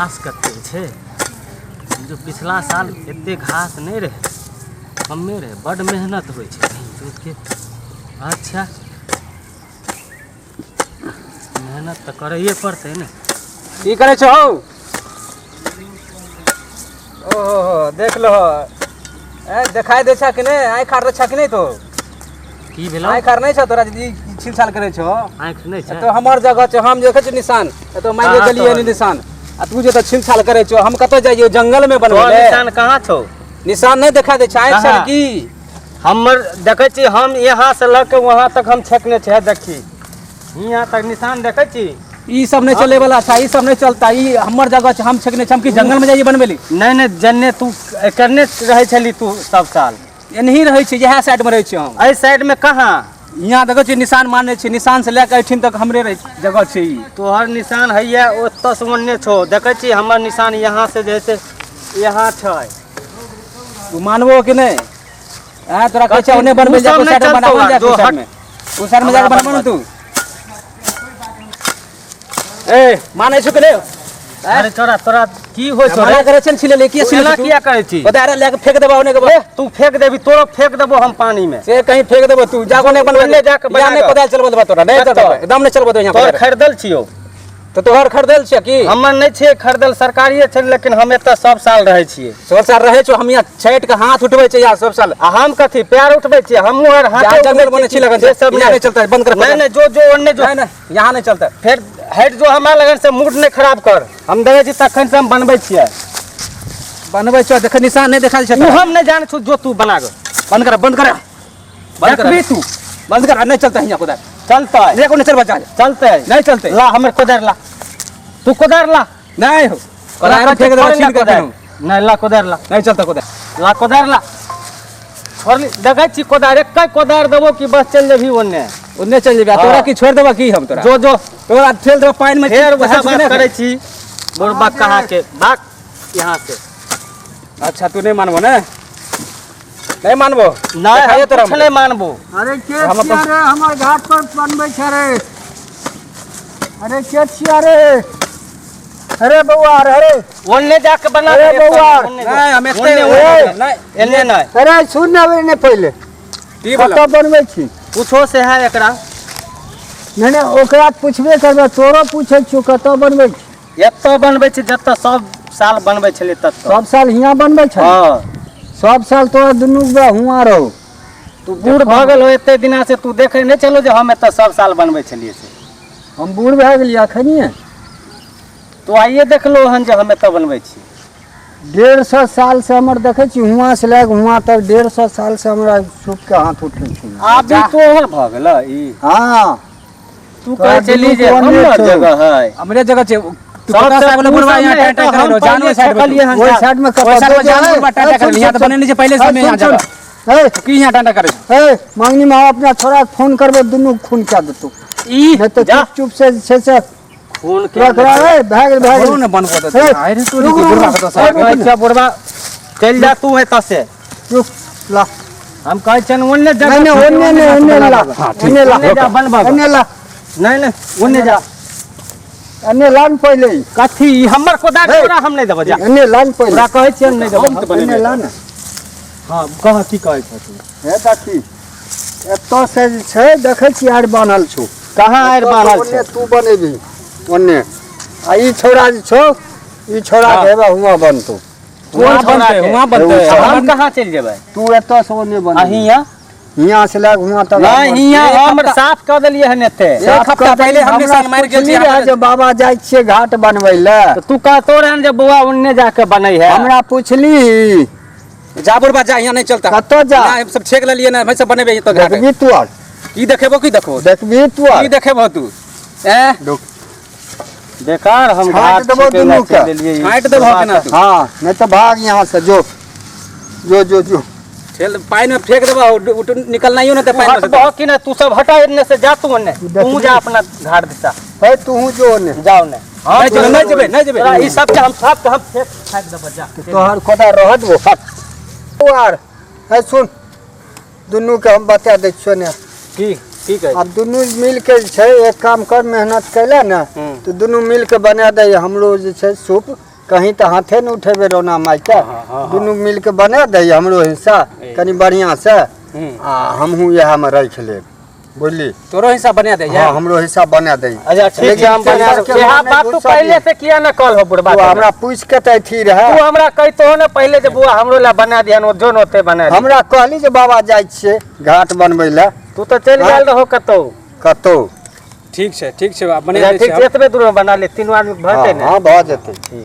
घास कते छै जो पिछला साल एते घास नहि रहै कमे रहै बड्ड मेहनत होइ छै के अच्छा मेहनत तऽ करैए पड़तै ने की करै छौ हौ ओहो हो देख लहो ए देखाइ दै छ कि नहि आँखि आर दै छ कि नहि तो की भेलौ आँखि आर नहि छ तोरा जे ई छिल छाल करै छौ आँखि नहि छै तो हमर जगह छै हम देखै छी निशान एतऽ मानि कहाँ गेलियै तोहर? निशान आ तू जे तऽ छिल छाल करै छौ हम कतऽ जाइयो जंगल में बनबै तोहर ले निशान कहाँ छौ निशान नहि देखा दै छै आँखि कहाँ? छल की हमर देखै छी हम यहाँ से लऽ के वहाँ तक हम छेकने छै देखी यहाँ तक निशान देखै छी ई सब नहि चले वाला छै ई सब नहि चलता ई हमर जगह छै हम छेकने छी हम की जंगल में जाइए बनबै ले नहि नहि जन्ने तू करने रहै छली तू सब साल एनही रहै छी इएह साइड में रहै छी हम एहि साइड में कहाँ यहाँ देखै छी निशान मारने छी निशान से लए कऽ एहिठिन तक हमरे रहै जगह छै ई तोहर निशान हैया ओतऽ से ओन्ने छौ देखै छी हमर निशान यहाँ से जे है से यहाँ छै तू मानबो कि नहि आँ तोरा कहै छै कथी? ओने बनबै उ जा सब ओहि नहि साइड में चलतौ बनाबो आर, जा जो ओहि साइड हट। में ओहि साइड में जाके हमरा बनबो ने तू ए मानै छौ कि नहि अरे तोरा तोरा की होइ छौ मना रे? करै छै ने छिले ले किया तू छिले एना तू किया करै छी ओते अरे लए के फेंक देबो ओने के ए, तू फेंक देबी तोरो फेंक देबो हम पानी में से कहीं फेंक देबो तू जागो नहीं बनबे ओने जाके बना यहाँ नहीं गऽ। कोदाल चलबो देबो तोरा नहीं कतऽ? चलबो एकदम नहीं चलबो देबो यहाँ तोर कोदाल। खरीदल छियौ तो तोहर खरीदल छै की हमर नहि छियै खरीदल सरकारिए छै लेकिन हम एतऽ सब साल रहै छियै सब साल रहै छौ हम यहाँ छठि के हाथ उठबै छै यहाँ सब साल आ हम कथी पैर उठबै छियै हमहूँ आर जा हाथे जंगल उठबै बने छी छियै लगन से सब यहाँ नहीं चलता बंद कर नहि नहि जो जो ओन्ने जो नहीं नहीं यहाँ नहीं चलता फेर हटि जो हमरा लगन से मूड नहि खराब कर हम देखै छी तखन से हम बनबै छियै बनबै छौ देख निशान नहीं देखाल छै उ हम नहि जानै छौ जो तू बना गो बंद कर बंद कर बंद कर देखबी तू बंद कर नहीं चलता यहाँ कोदाल चलतै देखो नहीं चलबा जा चलतै नहीं चलते ला हमर कोदारि ला तू कोदारि ला नहीं हो कोदाल फेंक देबो छीन के कोदारि नहि ला कोदारि ला नहीं चलता कोदाल ला कोदारि ला छोड़ली देखै छी कोदारि एकै कोदारि देबो कि बस चलि जेबही ओन्ने ओन्ने चल जेबे तोरा की छोड़ देबा की हम तोरा जो जो तोरा ठेल देबा पानि में फेर वएह बात करै छी बुढ़बा कहाँ के भाग यहाँ से अच्छा तू नहीं मानबो ने नहीं मानबो नहीं देखाइए हम तोरा कुछ नहीं मानबो अरे के हम छिया अपन- रे हमर घाट पर बनबै छै रे अरे के छिया रे अरे बौआ अरे अरे ओन्ने जाके बना अरे दे, बौआ। ओन्ने जो। नहीं हम एते ओन्ने, ओन्ने नहीं एन्ने नहीं अरे सुन ना ने पहिले की बोला कतऽ बनबै छी पूछो से है एकरा नहि नहि ओकरा पुछबे करबै तोरो पूछै छियौ कतऽ बनबै छी एतऽ बनबै छै जतऽ सब साल बनबै छलै ततऽ सब साल हियाँ बनबै छै हँ सब साल तोरा दुनू बे हुआँ रहो तू बूढ़ भऽ गेल हो एते दिना से तू देखै नहि छलो जे हम एतऽ सब साल बनबै छलियै से हम बूढ़ भए गेलियै अखनिए तू आइए देखलो हन जे हम एतऽ बनबै छी 150 साल से हमर देखै छी हुआँ से लए कऽ हुआँ तक 150 साल से हमरा सूपके हाथ उठै छै आब ई तोहर भऽ गेल ई हँ तू तोरा कहै छली दुनू जे के ओन्ने हमर छौ। जगह है हमरे जगह छै तू सब पता से साहब तू बुढ़वा सब यहाँ नहि टाटा तऽ करे हम रहो जानो पहिले साइड में छकलियै हन ओहि जा। साइड में ओहि साइड में कतऽ जान बुढ़वा टाटा करे यहाँ तऽ बनेने छै पहिले से यहाँ जगह हे की यहाँ टाटा करे छौ? हे मांगनी में अपना छोरा के फोन करबै दुनू खून कए देतौ ई नहि तऽ जा चुप चुप से जे छै से खून के रख रह भए गेल भए बोलो गेल ने बनबो तऽ हे, आइ रे तोरी रुक, के रुक, बुढ़वा के तऽ साहब रुक, अच्छा बुढ़वा चलि जा तू एतऽ से रुक ला हम कहै छियनि ओन्ने जगह नहीं नहीं ओन्ने नहीं ओन्ने ला ओन्ने ला ओन्ने जा बनबऽ ओन्ने ला नहीं नहीं ओन्ने जा एन्ने ला ने पहिले कथी ई हमर कोदारि हे। तोरा हम नहि देबो जा एन्ने ला ने पहिले तोरा कहै छियनि नहि देबो हम तऽ बनेबै। एन्ने ला ने हँ कह की कहै छौ तू हे देखी एतऽ से जे छै देखै छी आरि बान्हल छौ कहाँ आरि एतऽ से बान्हल ओन्ने छै तू बनेबही ओन्ने आ ई छौड़ा जे छौ ई छौड़ा हाँ। के हेबे हुआँ बनतौ कोन हुआँ छौड़ा बनतै के? हुआँ बनतै एगो हम कहाँ चलि जेबै तू एतऽ से ओन्ने आ बनेबही हियाँ हियाँ से लए कऽ हुआँ तक नहीं हियाँ हम साफ कऽ देलियै हन एते एक हफ्ता पहिले हमने हमरा संग मारि गेल पुछली छी रहए जे बाबा जाइ छियै घाट बनबै लए तऽ तू कहतो रहन जे बौआ ओन्ने जाके बनै है हमरा पुछली जा बुढ़बा जा यहाँ नहीं चलता कतऽ जा? यहाँ हम सब छेक लेलिए ना भाई सब बनेबे तो घाट देखबी तू आर की देखेबो की देखबो देखबी तू आर की देखेबो तू ए रुक बेकार हम छाँटि घाट देबौ छेकै लए दुनू के। चलि एलियै। छाँटि देबहो केना तू हाँ नहीं तो भाग यहाँ से जो जो जो जो ठेल पानि में फेंक देबो उठ निकलना ही ना ते तू पानि में से हटबहो कि नहि तू सब हटा एन्ने से जा तू ओन्ने तू जा अपना घाट दिशा हे तू जो ने जाओ ने नहीं जेबे नहीं जेबे नहीं जेबे तोरा ई सब के हम सब के हम फेंक फाकि देबो जा तोहर कोदा रहत वो हट तू आर हे सुन दुनू के हम बता दै छियौ ने की की कहै आब दुनू मिल के जे छै एक काम कर मेहनत कैला ने हम्म। तऽ दुनू मिल के बना दे हमरो जे छै सूप कहीं तऽ हाथे ने उठेबै रोना मायके। हाँ, हाँ। दुनू मिलके बना दही हमरो हिस्सा कनि बढ़िआँ से, आ हमहूँ इएहमे राखि लेब, बुझली? तोरो हिस्सा बना दे। हाँ, हमरो हिस्सा बना दही। अच्छा ठीक छै, हम बना लेकिन देब। इएह बात तू पहिले से किया न कहल हो बुढ़बा? तू हमरा पूछि के तऽ अथी रहए। तू हमरा कहितो ने पहिले जे बुआ हमरो ला बना दिहन, ओ जोन ओते बना दिहन। हमरा कहली जे बाबा जाइ छियै घाट बनबै लए। तू तऽ चलि गेल रहो कतौ। कतौ। ठीक छै, ठीक छै, बना अच्छा, दै ठीक छियै। छै, एतबे दूर मे बना ले, तीनू आदमी भऽ जेतै ने? हाँ, भऽ जेतै।